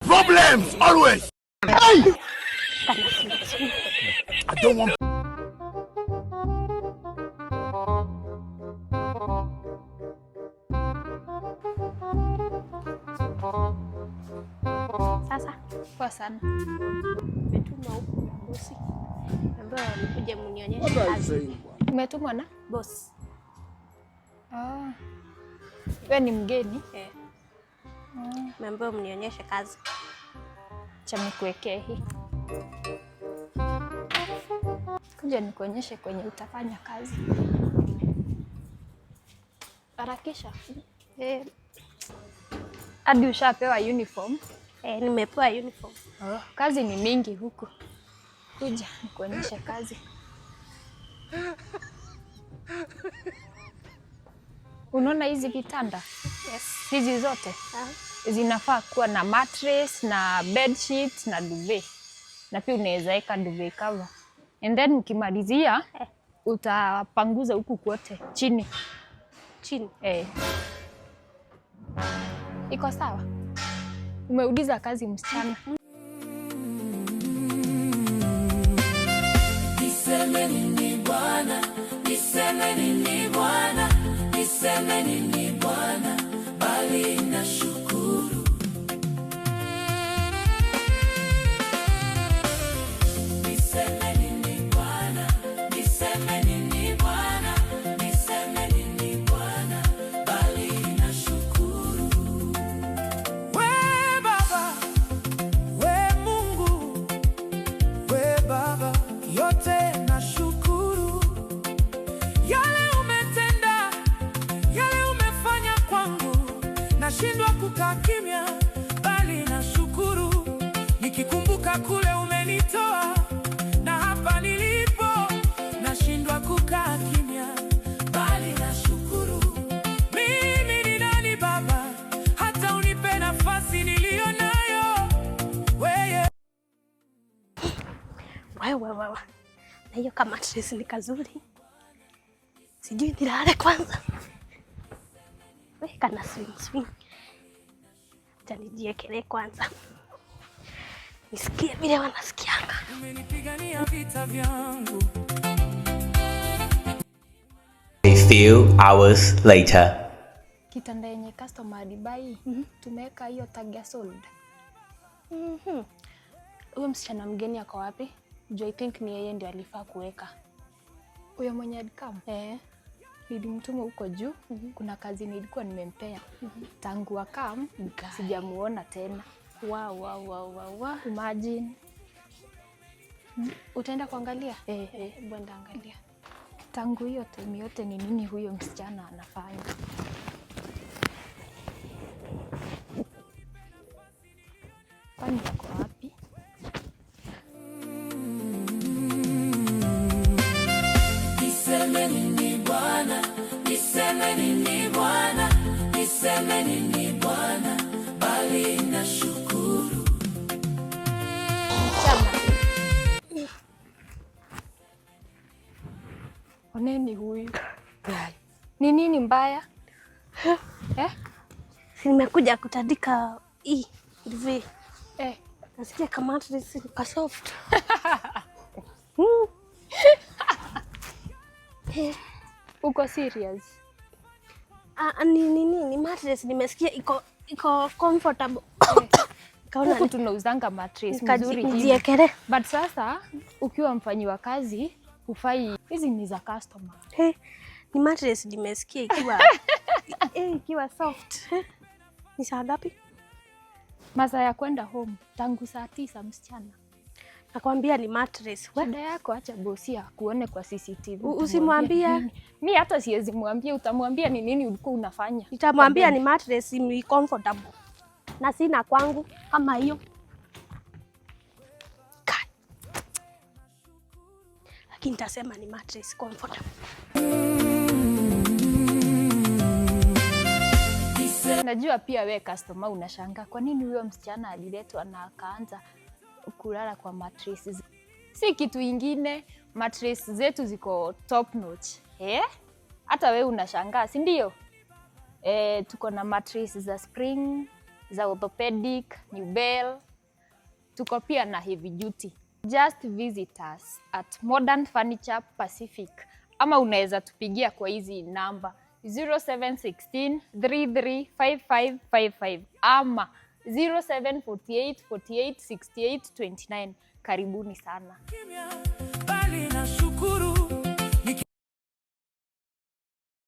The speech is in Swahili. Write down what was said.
Problems always. Hey! I don't want. Sasa Poa sana. Umetumwa huku na bosi ambayo wamekuja mnionyeshe What are you kazi. saying? Umetumwa na? Boss. Ah. Wewe ni mgeni? Eh. Nimeambiwa mnionyeshe kazi. Acha nikuwekee hii. Kuja nikuonyeshe kwenye utafanya kazi. Harakisha. Eh, Hadi ushapewa uniform. eh, nimepewa uniform. Oh, kazi ni mingi huku. Kuja nikuonyeshe kazi. Unaona hizi vitanda? Yes. Hizi zote Ah. zinafaa kuwa na mattress na bed sheet na duvet, na pia unaweza weka duvet cover, and then ukimalizia utapanguza huku kwote chini. Chini. Eh. Iko sawa? Umeuliza kazi msichana. Niseme nini Bwana, niseme nini Bwana, niseme nini Bwana, bali nashukuru. Niseme nini Bwana, niseme nini Bwana, niseme nini Bwana, bali nashukuru. We Baba, we Mungu, we Baba, yote nashukuru. Yale umetenda, yale umefanya kwangu, nashindwa kukaa kimya, bali nashukuru. Nikikumbuka kule umenitoa na hapa nilipo, nashindwa kukaa kimya, bali nashukuru. Mimi ni nani Baba, hata unipe nafasi niliyo nayo weye. Wewe wewe. Na hiyo kama mattress ni kazuri. Sijui nilale kwanza. We kana swing swing. Acha nijiekelee kwanza. Nisikie vile wanasikianga. Umenipigania vita vyangu. A few hours later. Kitanda yenye customer alibuy, tumeweka hiyo tag ya sold. Huyo msichana mgeni ako wapi? Juu I think ni yeye ndio alifaa kuweka. Huyo mwenye alikam Eh. nilimtuma huko juu. Kuna kazi nilikuwa nimempea. Tangu akam sijamuona tena. Wow. Imagine. Utaenda kuangalia? Eh. Eh, bwenda angalia. Tangu hiyo time yote ni nini huyo msichana anafanya? Kwani ako wapi? Niseme nini Bwana, niseme nini Bwana, niseme nini Bwana, bali nashukuru. Chama. Oneni huyu. Ni nini mbaya? Eh? Si nimekuja kutandika hii duvet. Eh. Nasikia kama mattress ni ka soft. Uko serious? Ah, ni mattress nimesikia iko comfortable. Kaona Huku tunauzanga mattress mzuri hivi. nijiekele. But sasa ukiwa mfanyi wa kazi hufai, hizi ni za customer. Hey, ni mattress nimesikia ikiwa ikiwa soft. Ni saa ngapi? Masaa ya kwenda home tangu saa 9 msichana. Nakwambia ni mattress. We, Shida yako, acha bosi akuone kwa CCTV. Usimwambie. Utamwambia nini? Mi hata siwezi mwambia, utamwambia ni nini ulikuwa unafanya. Nitamwambia ni mattress ni comfortable. Na sina kwangu kama hiyo. Kai. Lakini nitasema ni mattress comfortable. Najua pia we customer unashangaa kwa nini huyo msichana aliletwa na akaanza kulala kwa mattress. Si kitu ingine, mattress zetu ziko top notch. Eh? Hata we unashangaa, si ndio? Eh, tuko na mattress za spring, za orthopedic, Newbell. Tuko pia na heavy duty. Just visit us at Modern Furniture Pacific, ama unaweza tupigia kwa hizi namba 0716 335555 ama 0748 48 68 29. Karibuni sana. Kimya, bali na shukuru.